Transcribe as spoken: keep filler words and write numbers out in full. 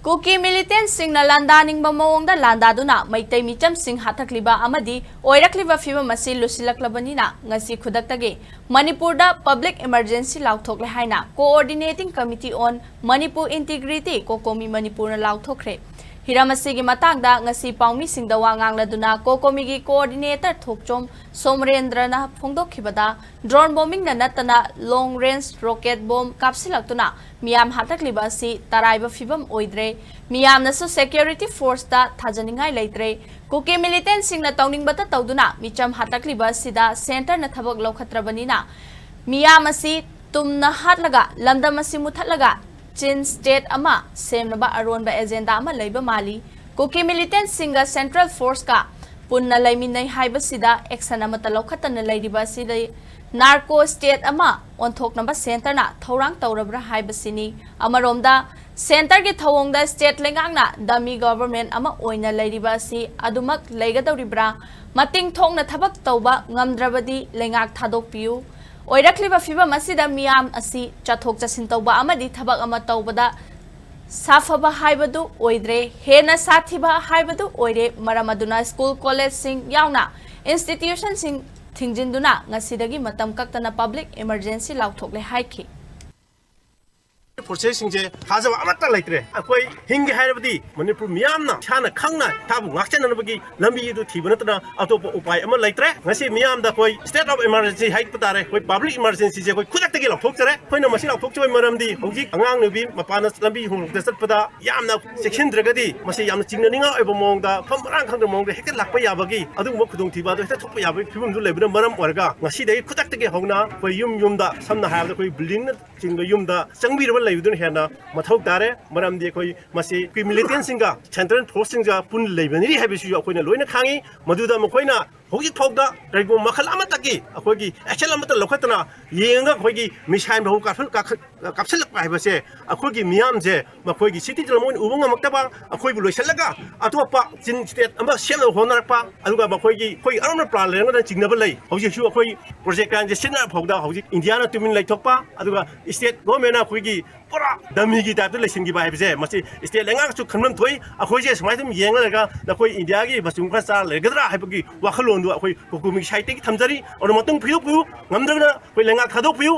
ꯀꯨꯀꯤ ꯃꯤꯂꯤꯇꯦꯟꯠꯁꯤꯡꯅ ꯂꯥꯟꯗꯥꯅꯤꯡꯕ ꯃꯑꯣꯡꯗ ꯂꯥꯟꯗꯥꯗꯨꯅ ꯃꯩꯇꯩ ꯃꯤꯆꯝꯁꯤꯡ ꯍꯥꯠꯊꯛꯂꯤꯕ ꯑꯃꯗꯤ ꯑꯣꯏꯔꯛꯂꯤꯕ ꯐꯤꯕꯝ ꯑꯁꯤ ꯂꯨꯁꯤꯜꯂꯛꯂꯕꯅꯤꯅ ꯉꯁꯤ ꯈꯨꯗꯛꯇꯒꯤ ꯃꯅꯤꯄꯨꯔꯗ public emergency ꯂꯥꯎꯊꯣꯛꯂꯦ ꯍꯥꯏꯅ Coordinating Committee on Manipur Integrity, ꯀꯣꯀꯣꯃꯤ ꯃꯅꯤꯄꯨꯔꯅ ꯂꯥꯎꯊꯣꯛꯈ꯭ꯔꯦ꯫ ꯍꯤꯔꯝ ꯑꯁꯤꯒꯤ ꯃꯇꯥꯡꯗ ꯉꯁꯤ ꯄꯥꯎꯃꯤꯁꯤꯡꯗ ꯋꯥ ꯉꯥꯡꯂꯗꯨꯅ ꯀꯣꯀꯣꯃꯤꯒꯤ coordinator ꯊꯣꯛꯆꯣꯝ ꯁꯣꯃꯔꯦꯟꯗ꯭ꯔꯅ ꯐꯣꯡꯗꯣꯛꯈꯤꯕꯗ, drone bombingꯅ ꯅꯠꯇꯅ long range rocket bomb ꯀꯥꯞꯁꯤꯜꯂꯛꯇꯨꯅ ꯃꯤꯌꯥꯝ ꯍꯥꯠꯊꯛꯂꯤꯕ ꯑꯁꯤ ꯇꯔꯥꯏꯕ ꯐꯤꯕꯝ ꯑꯣꯏꯗ꯭ꯔꯦ꯫ ꯃꯤꯌꯥꯝꯅꯁꯨ security forceꯇ ꯊꯥꯖꯅꯤꯡꯉꯥꯏ ꯂꯩꯇ꯭ꯔꯦ꯫ ꯀꯨꯀꯤ ꯃꯤꯂꯤꯇꯦꯟꯠꯁꯤꯡꯅ ꯇꯧꯅꯤꯡꯕꯇ ꯇꯧꯗꯨꯅ ꯃꯤꯆꯝ ꯍꯥꯠꯊꯛꯂꯤꯕ ꯑꯁꯤꯗ centreꯅ ꯊꯕꯛ ꯂꯧꯈꯠꯇ꯭ꯔꯕꯅꯤꯅ ꯃꯤꯌꯥꯝ ꯑꯁꯤ ꯇꯨꯝꯅ ꯍꯥꯠꯂꯒ ꯂꯝꯗꯝ ꯑꯁꯤ ꯃꯨꯊꯠꯂꯒ Chin state ꯑꯃ ꯁꯦꯝꯅꯕ ꯑꯔꯣꯟꯕ agenda ꯑꯃ ꯂꯩꯕ ꯃꯥꯜꯂꯤ꯫ ꯀꯨꯀꯤ ꯃꯤꯂꯤꯇꯦꯟꯠꯁꯤꯡꯒ central forceꯀ ꯄꯨꯟꯅ ꯂꯩꯃꯤꯟꯅꯩ ꯍꯥꯏꯕꯁꯤꯗ action ꯑꯃꯠꯇ ꯂꯧꯈꯠꯇꯅ ꯂꯩꯔꯤꯕ ꯑꯁꯤꯗ narco state ꯑꯃ ꯑꯣꯟꯊꯣꯛꯅꯕ centreꯅ ꯊꯧꯔꯥꯡ ꯇꯧꯔꯕ꯭ꯔꯥ ꯍꯥꯏꯕꯁꯤꯅꯤ꯫ ꯑꯃꯔꯣꯝꯗ centreꯒꯤ ꯊꯧꯑꯣꯡꯗ state ꯂꯩꯉꯥꯛꯅ dummy government ꯑꯃ ꯑꯣꯏꯅ ꯂꯩꯔꯤꯕ ꯑꯁꯤ ꯑꯗꯨꯃꯛ ꯂꯩꯒꯗꯧꯔꯤꯕ꯭ꯔꯥ? ꯃꯇꯤꯡ ꯊꯣꯛꯅ ꯊꯕꯛ ꯇꯧꯕ ꯉꯝꯗ꯭ꯔꯕꯗꯤ ꯂꯩꯉꯥꯛ ꯊꯥꯗꯣꯛꯄꯤꯌꯨ꯫ ꯑꯣꯏꯔꯛꯂꯤꯕ ꯐꯤꯕꯝ ꯑꯁꯤꯗ ꯃꯤꯌꯥꯝ ꯑꯁꯤ ꯆꯠꯊꯣꯛ ꯆꯠꯁꯤꯟ ꯇꯧꯕ ꯑꯃꯗꯤ ꯊꯕꯛ ꯑꯃ ꯇꯧꯕꯗ ꯁꯥꯐꯕ ꯍꯥꯏꯕꯗꯨ ꯑꯣꯏꯗ꯭ꯔꯦ, ꯍꯦꯟꯅ ꯁꯥꯊꯤꯕ ꯍꯥꯏꯕꯗꯨ ꯑꯣꯏꯔꯦ꯫ ꯃꯔꯝ ꯑꯗꯨꯅ school collegeꯁꯤꯡ ꯌꯥꯎꯅ institutionꯁꯤꯡ ꯊꯤꯡꯖꯤꯟꯗꯨꯅ ꯉꯁꯤꯗꯒꯤ ꯃꯇꯝ ꯀꯛꯇꯅ public emergency ꯂꯥꯎꯊꯣꯛꯂꯦ ꯍꯥꯏꯈꯤ꯫ ꯐꯣꯔꯁꯦꯁꯁꯤꯡꯁꯦ ꯊꯥꯖꯕ ꯑꯃꯠꯇ ꯂꯩꯇ꯭ꯔꯦ꯫ ꯑꯩꯈꯣꯏ ꯍꯤꯡꯒꯦ ꯍꯥꯏꯔꯕꯗꯤ ꯃꯅꯤꯄꯨꯔ ꯃꯤꯌꯥꯝꯅ ꯏꯁꯥꯅ ꯈꯪꯅ ꯏꯁꯥꯕꯨ ꯉꯥꯛꯁꯦꯟꯅꯅꯕꯒꯤ ꯂꯝꯕꯤ ꯑꯗꯨ ꯊꯤꯕ ꯅꯠꯇꯅ ꯑꯇꯣꯞꯄ ꯎꯄꯥꯏ ꯑꯃ ꯂꯩꯇ꯭ꯔꯦ꯫ ꯉꯁꯤ ꯃꯤꯌꯥꯝꯗ ꯑꯩꯈꯣꯏ state of emergency ꯍꯥꯏꯕ ꯇꯥꯔꯦ, ꯑꯩꯈꯣꯏ public emergencyꯁꯦ ꯑꯩꯈꯣꯏ ꯈꯨꯗꯛꯇꯒꯤ ꯂꯥꯎꯊꯣꯛꯆꯔꯦ꯫ ꯑꯩꯈꯣꯏꯅ ꯃꯁꯤ ꯂꯥꯎꯊꯣꯛꯆꯕꯒꯤ ꯃꯔꯝꯗꯤ ꯍꯧꯖꯤꯛ ꯑꯉꯥꯡ ꯅꯨꯄꯤ ꯃꯄꯥꯟꯗ ꯂꯝꯕꯤ ꯍꯣꯡꯂꯛꯇ ꯆꯠꯄꯗ ꯌꯥꯝꯅ ꯆꯦꯛꯁꯤꯟꯗ꯭ꯔꯒꯗꯤ ꯃꯁꯤ ꯌꯥꯝꯅ ꯆꯤꯡꯅꯅꯤꯡꯉꯥꯏ ꯑꯣꯏꯕ ꯃꯑꯣꯡꯗ ꯃꯐꯝ ꯃꯔꯥꯡ ꯈꯪꯗꯕ ꯃꯑꯣꯡꯗ ꯍꯦꯛꯇ ꯂꯥꯛꯄ ꯌꯥꯕꯒꯤ ꯑꯗꯨꯒꯨꯝꯕ ꯈꯨꯗꯣꯡꯊꯤꯕ ꯑꯗꯨ ꯍꯦꯛꯇ ꯊꯣꯛꯄ ꯌꯥꯕꯒꯤ ꯐꯤꯕꯝꯗꯨ ꯂꯩꯕꯅ ꯃꯔꯝ ꯑꯣꯏꯔꯒ ꯉꯁꯤꯗꯒꯤ ꯈꯨꯗꯛꯇꯒꯤ ꯍꯧꯅ ꯑꯩꯈꯣꯏ ꯌꯨꯝ ꯌꯨꯝꯗ, ꯁꯝꯅ ꯍꯥꯏꯔꯕꯗ ꯑꯩꯈꯣꯏ buildingꯅ ꯆꯤꯡꯕ ꯌꯨꯝꯗ ꯆꯪꯕꯤꯔꯕ ꯂꯩꯕꯗꯨꯅ ꯍꯦꯟꯅ ꯃꯊꯧ ꯇꯥꯔꯦ꯫ ꯃꯔꯝꯗꯤ ꯑꯩꯈꯣꯏ ꯃꯁꯤ ꯑꯩꯈꯣꯏ ꯃꯤꯂꯤꯇꯦꯟꯁꯤꯡꯒ central forceꯁꯤꯡꯒ ꯄꯨꯟꯅ ꯂꯩꯃꯤꯟꯅꯔꯤ ꯍꯥꯏꯕꯁꯤꯁꯨ ꯑꯩꯈꯣꯏꯅ ꯂꯣꯏꯅ ꯈꯪꯉꯤ꯫ ꯃꯗꯨꯗ ꯃꯈꯣꯏꯅ ꯍꯧꯖꯤꯛ ꯐꯥꯎꯗ ꯀꯔꯤꯒꯨꯝꯕ ꯃꯈꯜ ꯑꯃꯠꯇꯒꯤ ꯑꯩꯈꯣꯏꯒꯤ action ꯑꯃꯠꯇ ꯂꯧꯈꯠꯇꯅ ꯌꯦꯡꯉꯒ ꯑꯩꯈꯣꯏꯒꯤ missile ꯐꯥꯎ ꯀꯥꯞꯁꯤꯜ-, ꯀꯥꯞꯈꯠ-, ꯀꯥꯞꯁꯤꯜꯂꯛꯄ ꯍꯥꯏꯕꯁꯦ ꯑꯩꯈꯣꯏꯒꯤ ꯃꯤꯌꯥꯝꯁꯦ ꯃꯈꯣꯏꯒꯤ cityꯗ ꯃꯣꯏꯅ ꯎꯕ ꯉꯝꯃꯛꯇꯕ, ꯑꯩꯈꯣꯏꯕꯨ ꯂꯣꯏꯁꯤꯜꯂꯒ ꯑꯇꯣꯞꯄ Chin state ꯑꯃ ꯁꯦꯝꯅꯕ ꯍꯣꯠꯅꯔꯛꯄ, ꯑꯗꯨꯒ ꯃꯈꯣꯏꯒꯤ ꯑꯩꯈꯣꯏ ꯑꯔꯣꯝꯅ plan ꯂꯩꯔꯝꯒꯗ꯭ꯔꯥ ꯆꯤꯡꯅꯕ ꯂꯩ꯫ ꯍꯧꯖꯤꯛꯁꯨ ꯑꯩꯈꯣꯏ Project Kainꯁꯦ ꯁꯤꯖꯤꯟꯅꯔ ꯐꯥꯎꯗ ꯍꯧꯖꯤꯛ ꯏꯟꯗꯤꯌꯥꯅ ꯇꯨꯃꯤꯟ ꯂꯩꯊꯣꯛꯄ, ꯑꯗꯨꯒ state governmentꯅ ꯑꯩꯈꯣꯏꯒꯤ ꯄꯨꯔꯥ ꯗꯃꯤꯒꯤ ꯇꯥꯏꯞꯇ ꯂꯩꯁꯤꯟꯈꯤꯕ ꯍꯥꯏꯕꯁꯦ, ꯃꯁꯤ ꯁ꯭ꯇꯦꯠ ꯂꯩꯉꯥꯛꯁꯨ ꯈꯟꯐꯝ ꯊꯣꯛꯏ꯫ ꯑꯩꯈꯣꯏꯁꯦ ꯁꯨꯃꯥꯏꯅ ꯑꯗꯨꯝ ꯌꯦꯡꯂꯒ ꯅꯈꯣꯏ ꯏꯟꯗꯤꯌꯥꯒꯤ ꯃꯆꯨꯝ ꯈꯔ ꯆꯥꯔ ꯂꯩꯒꯗ꯭ꯔꯥ ꯍꯥꯏꯕꯒꯤ ꯋꯥꯈꯜꯂꯣꯟꯗꯨ ꯑꯩꯈꯣꯏ ꯀꯣꯀꯨꯃꯤꯒꯤ ꯁꯥꯏꯠꯇꯒꯤ ꯊꯝꯖꯔꯤ꯫ ꯑꯗꯨꯅ ꯃꯇꯨꯡ ꯐꯤꯗꯣꯛꯄꯤꯌꯨ, ꯉꯝꯗ꯭ꯔꯒꯅ ꯑꯩꯈꯣꯏ ꯂꯩꯉꯥꯛ ꯊꯥꯗꯣꯛꯄꯤꯌꯨ꯫